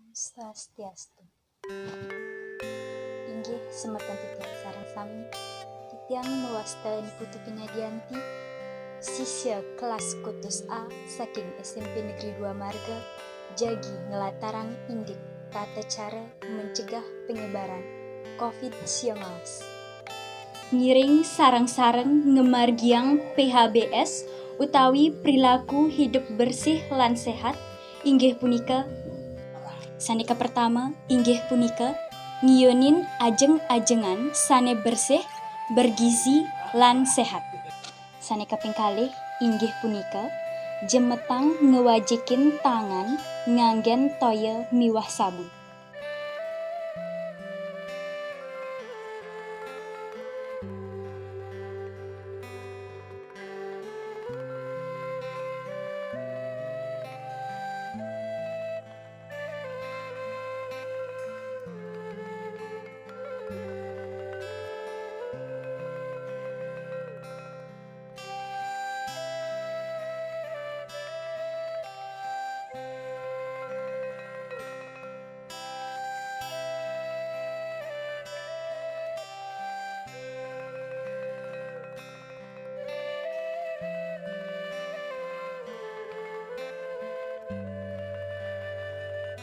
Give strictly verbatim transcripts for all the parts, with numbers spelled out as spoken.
Swastiastu. Inggih semeton titiang sareng sami. Titiang mawasta Ni Putu Pinadianti, sisya kelas kutus A saking S M P Negeri dua Marga, jagi nglatarang indik tata cara mencegah penyebaran covid siongalas. Ngiring sareng-sareng ngamargiang P H B S utawi perilaku hidup bersih lan sehat, inggih punika, sane kapertama inggih punika ngiyunin ajeng-ajengan sane bersih, bergizi, lan sehat. Sane kaping kalih inggih punika jemetang ngawajikin tangan nganggen toya miwah sabun.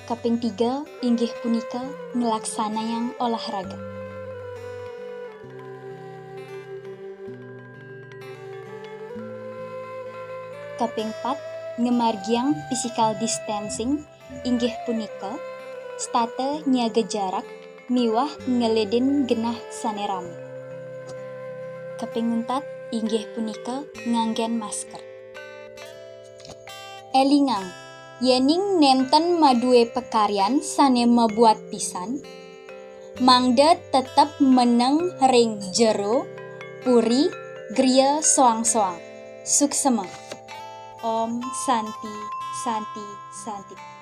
Kaping tiga inggih punika nglaksanayang olahraga. Kaping pat, ngamargiang physical distancing, inggih punika setata nyaga jarak miwah ngelidin genah sane rame. Kaping untat inggih punika nganggen masker. Elingang, yening nenten madue pakaryan sane mabuat pisan, mangda tetep meneng ring jero puri griya soang-soang. Suksema. Om Santi, Santi, Santi.